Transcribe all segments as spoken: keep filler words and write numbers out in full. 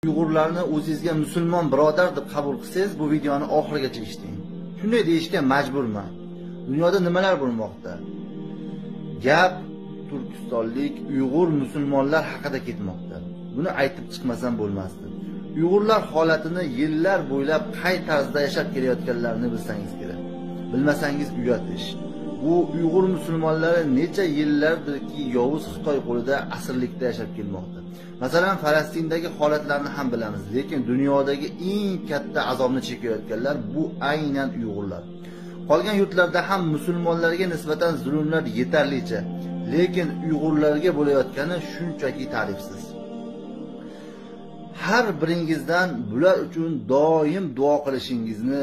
ئۇيغۇرلارنى ئۆزىڭىزگە مۇسۇلمون بۇرادەر دەپ قوبۇل قىلسىڭىز، بۇ ۋىدېئونى ئاخىرىغىچە ئىشلىتىڭ. شۇنداق دېيىشكە مەجبۇرمەن. دۇنيادا نېمىلەر بولماقتا؟ گەپ تۈركىستانلىق ئۇيغۇر مۇسۇلمانلار ھەققىدە كەتمەكتە. بۇنى ئېيتىپ چىقمىسام بولماستى. ئۇيغۇرلار ھالىتىنى يىللار بويلاپ قاي تەرزدە ياشاپ كېلىۋاتقانلىقىنى بىلسەڭىز كېرەك. بىلمىسەڭىز ئۇيات ئىش. بۇ ئۇيغۇر مۇسۇلمانلىرى نەچچە يىللاردىركى ياۋۇز خىتاي قولىدا ئەسىرلىكتە ياشاپ كەلمەكتە. مەسىلەن، فەلەستىندىكى ھالەتلەرنى ھەم بىلىمىز، لېكىن دۇنيادىكى ئەڭ كاتتا ئازابنى چېكىۋاتقانلار بۇ ئەينەن ئۇيغۇرلار. قالغان يۇرتلاردا ھەم مۇسۇلمانلارغا نىسبەتەن زۇلۇملار يېتەرلىچە، لېكىن ئۇيغۇرلارغا بولۇۋاتقىنى شۇنچىكى تەرىپسىز. ھەر بىرىڭىزدىن بۇلار ئۈچۈن دائىم دۇئا قىلىشىڭىزنى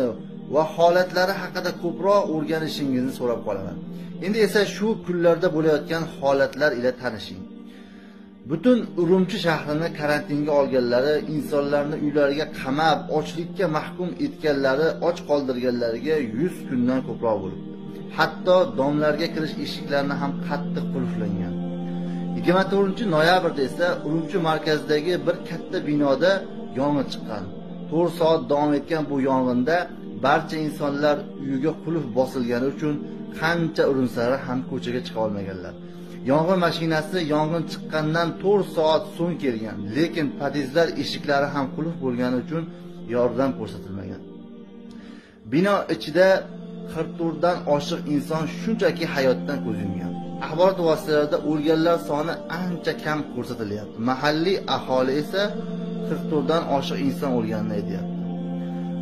ۋە ھالەتلىرى ھەققىدە كۆپرەك ئۆگىنىشىڭىزنى سوراپ قالىمەن. ئەمدى ئىسە شۇ كۈنلەردە بولۇۋاتقان ھالەتلەر بىلەن تونۇشۇڭ. پۈتۈن ئۈرۈمچى شەھىرىنى كارانتىنغا ئالغانلىرى، ئىنسانلارنى ئۆيلەرگە قاماپ، ئاچلىققا مەھكۇم ئەتكەنلىرى، ئاچ قالدۇرغانلىرىغا يۈز كۈندىن كۆپرەك بولۇپتۇ. ھەتتا داملارغا كىرىش ئىشىكلىرىنى ھەم قاتتىق قۇلۇپلانغان. يىگىرمە تۆتىنچى نويابىردا ئىسە ئۈرۈمچى مەركەزىدىكى بىر كاتتا بىنادا يانغىن چىققان. تۆت سائەت داۋام ئەتكەن بۇ يانغىندا بارچە ئىنسانلار ئۆيىگە قۇلۇپ باسىلغىنى ئۈچۈن قانچە ئۇرۇنسىلا ھەم كوچىغا چىقالمىغانلار. يانغىن ماشىنىسى يانغىن چىققاندىن تۆت سائەت سوڭ كەلگەن، لېكىن پادىزلار ئىشىكلىرى ھەم قۇلۇپ بولغىنى ئۈچۈن ياردەم كۆرسىتىلمىگەن. بىنا ئىچىدە قىرىق تۆتتىن ئاشۇق ئىنسان شۇنچىكى ھاياتتىن كۆز يۇمغان. ئاخبارات ۋاسىتىلىرىدە ئۆلگەنلەر سانى ئانچە كەم كۆرسىتىلىدۇ. مەھەللىي ئاھالى ئىسە قىرىق تۆتتىن ئاشۇق ئىنسان ئۆلگەنلىكىنى ئېيتىدۇ.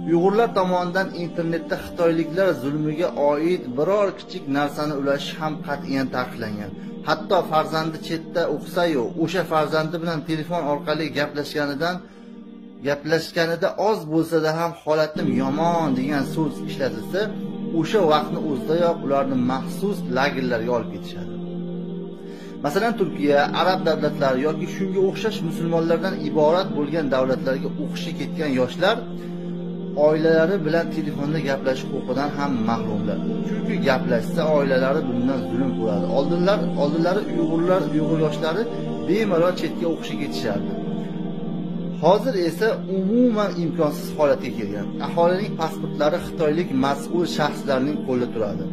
ئۇيغۇرلار تامىمىدىن ئىنتېرنېتتا خىتايلىقلار زۇلمىغا ئائىت بىرەر كىچىك نەرسىنى ئۇلىشىش ھەم قەتئىيەن تەقىقلەنگەن. ھەتتا پەرزەنتى چەتتە ئوقۇسىمۇ، ئۇ پەرزەنتى بىلەن تېلېفون ئارقىلىق گەپلەشكەندىن گەپلەشكەندە ئاز بولسىلا ھەم «ھالىتىم يامان» دېگەن سۆز ئىشلىتىلسە، ئاشۇ ۋاقىتنى ئۆزىدىلا ئۇلارنى مەخسۇس لاگېرلارغا ئېلىپ كېتىشىدۇ. مەسىلەن، تۈركىيە، ئەرەب دۆلەتلىرى ياكى شۇنىڭغا ئوخشاش مۇسۇلمانلاردىن ئىبارەت بولغان دۆلەتلەرگە ئوقۇشقا كەتكەن ياشلار ئائىلىلىرى بىلەن تېلېفوندا گەپلىشىش ھوقۇقىدىن ھەم مەھرۇملار. چۈنكى گەپلەشسە ئائىلىلىرى بۇندىن زۇلۇم كۆرىدۇ. ئالدىنلار، ئالدىنلىرى ئۇيغۇرلار، ئۇيغۇر ياشلىرى بىمالال چەتكە ئوقۇشقا كېتىشەردى. ھازىر ئىسە ئومۇمەن ئىمكانسىز ھالەتكە كەلگەن. ئاھالىنىڭ پاسپورتلىرى خىتايلىق مەسئۇل شەخسلەرنىڭ قولىدا تۇرىدۇ.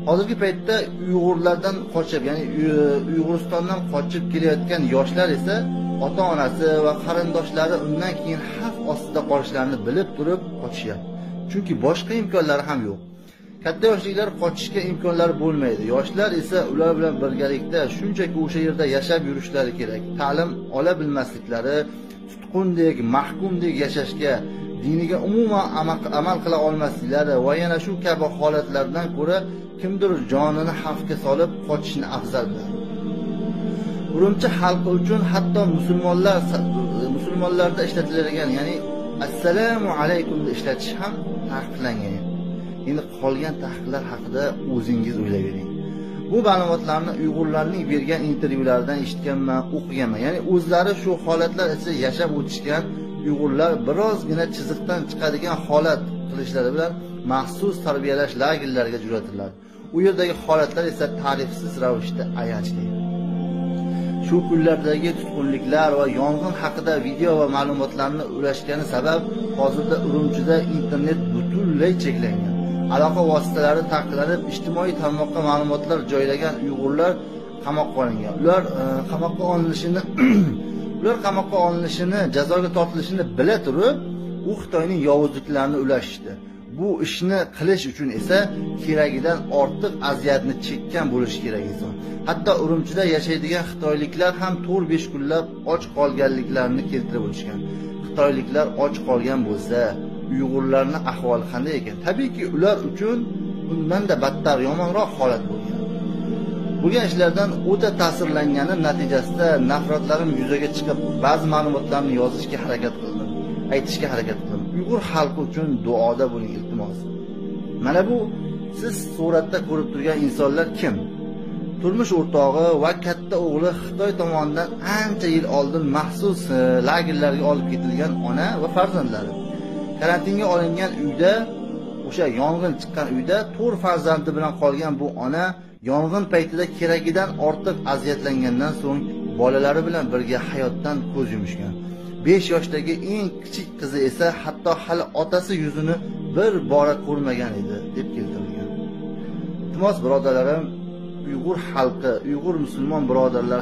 ھازىرقى پەيتتە ئۇيغۇرلاردىن قاچىپ، يەنى ئۇ-، ئۇيغۇرىستاندىن قاچىپ كېلىۋاتقان ياشلار ئىسە ئاتا-ئانىسى ۋە قېرىنداشلىرى ئۇندىن كېيىن خەۋپ ئاستىدا قالىشلىرىنى بىلىپ تۇرۇپ قاچىشىدۇ. چۈنكى باشقا ئىمكانلىرى ھەم يوق. كاتتا ياشلىقلار قاچىشقا ئىمكانلىرى بولمايدۇ. ياشلار ئىسە ئۇلار بىلەن بىرگىلىكتە شۇنچىكى ئوشۇ يەردە ياشاپ يۈرۈشلىرى كېرەك. تەلىم ئالا بىلمەسلىكلىرى، تۇتقۇندەك، مەھكۇمدەك ياشاشقا، دىنىغا ئومۇمەن ئەمە-، ئەمەل قىلا ئالماسلىقلىرى ۋە يەنە شۇ كەبى ھالەتلەردىن كۆرە كىمدۇر جانىنى خەۋپكە سولۇپ قاچىشنى ئەۋزەل بىلىدۇ. ئۈرۈمچى خەلقى ئۈچۈن ھەتتا مۇسۇلمانلار، مۇسۇلمانلاردا ئىشلىتىلىدىغان، يەنى «ئەسسالامۇ ئەلەيكۇمنى» ئىشلىتىش ھەم تەقىقلەنگەن. يەنى قالغان تەقىقلەر ھەققىدە ئۆزىڭىز ئويلاۋېرىڭ. بۇ مەلۇماتلارنى ئۇيغۇرلارنىڭ بەرگەن ئىنتېرۋيۇلاردىن ئېشىتكەنمەن، ئوقۇغانمەن. يەنى ئۆزلىرى شۇ ھالەتلەر ئىچىدە ياشاپ ئۆتۈشكەن ئۇيغۇرلار بىرازغىنا چىزىقتىن چىقىدىغان ھالەت قىلىشلىرى بىلەن مەخسۇس تەربىيەلەش لاگېرلىرىگە جۆرىتىلىدۇ. ئۇ يەردىكى ھالەتلەر ئىسە تەرىپسىز رەۋىشتە ئايان. شۇ كۈنلەردىكى تۇتقۇنلۇقلار ۋە يانغىن ھەققىدە ۋىدېئو ۋە مەلۇماتلارنى ئۇلاشقىنى سەۋەب، ھازىردا ئۈرۈمچىدە ئىنتېرنېت پۈتۈنلەي چەكلەنگەن. ئالاقە ۋاسىتىلىرى تەقىقلىنىپ، ئىجتىمائىي تارماققا مەلۇماتلار جايلىغان ئۇيغۇرلار قاماققا ئالىنغان. ئۇلار، ئە، قاماققا ئالىنىشىنى، ئۇلار قاماققا ئالىنىشىنى، جازاغا تارتىلىشىنى بىلە تۇرۇپ، ئۇ خىتاينىڭ ياۋۇزلۇقلىرىنى ئۇلاشتى. بۇ ئىشنى قىلىش ئۈچۈن ئىسە كېرەكىدىن ئارتۇق ئەزىيەتنى چەككەن بولۇشى كېرەك ئىنسان. ھەتتا ئۈرۈمچىدە ياشايدىغان خىتايلىقلار ھەم تۆت بەش كۈنلەپ ئاچ قالغانلىقلارنى كەلتۈرۈپ ئۆتۈشكەن. خىتايلىقلار ئاچ قالغان بولسا، ئۇيغۇرلارنىڭ ئەھۋالى قانداق ئىكەن؟ تەبىئىيكى، ئۇلار ئۈچۈن ئۇندىن-دە بەتتەر، يامانراق ھالەت بولغان. بولغان ئىشلاردىن ئۆتە تەسىرلەنگەنلىكى نەتىجىسىدە نەپرەتلىرىم يۈزىگە چىقىپ، بەزى مەلۇماتلارنى يازىشقا ھەرىكەت قىلدىم، ئېيتىشقا ھەرىكەت قىلدىم. ئۇيغۇر خەلقى ئۈچۈن دۇئادا بولۇڭ، ئىلتىماس. مانا بۇ سىز سۈرەتتە كۆرۈپ تۇرغان ئىنسانلار كىم؟ تۇرمۇش ئورتاقى ۋە كاتتا ئوغلى خىتاي تومانىدىن ئانچە يىل ئالدىن مەخسۇس، ئە، لاگېرلارغا ئېلىپ كېتىلگەن ئانا ۋە پەرزەنتلىرى. كارانتىنغا ئېلىنغان ئۆيدە، ئوشۇ يانغىن چىققان ئۆيدە تۆت پەرزەنتى بىلەن قالغان بۇ ئانا يانغىن پەيتىدە كېرەكىدىن ئارتۇق ئەزىيەتلەنگەندىن سوڭ، بالىلىرى بىلەن بىرگە ھاياتتىن كۆز يۇمۇشقان. Besh yoshdagi eng kichik qizi esa hatto hali otasi yuzini bir bora ko'rmagan edi, deb keltirilgan. Iltimos, birodarlarim, Uyg'ur xalqi, Uyg'ur musulmon birodarlar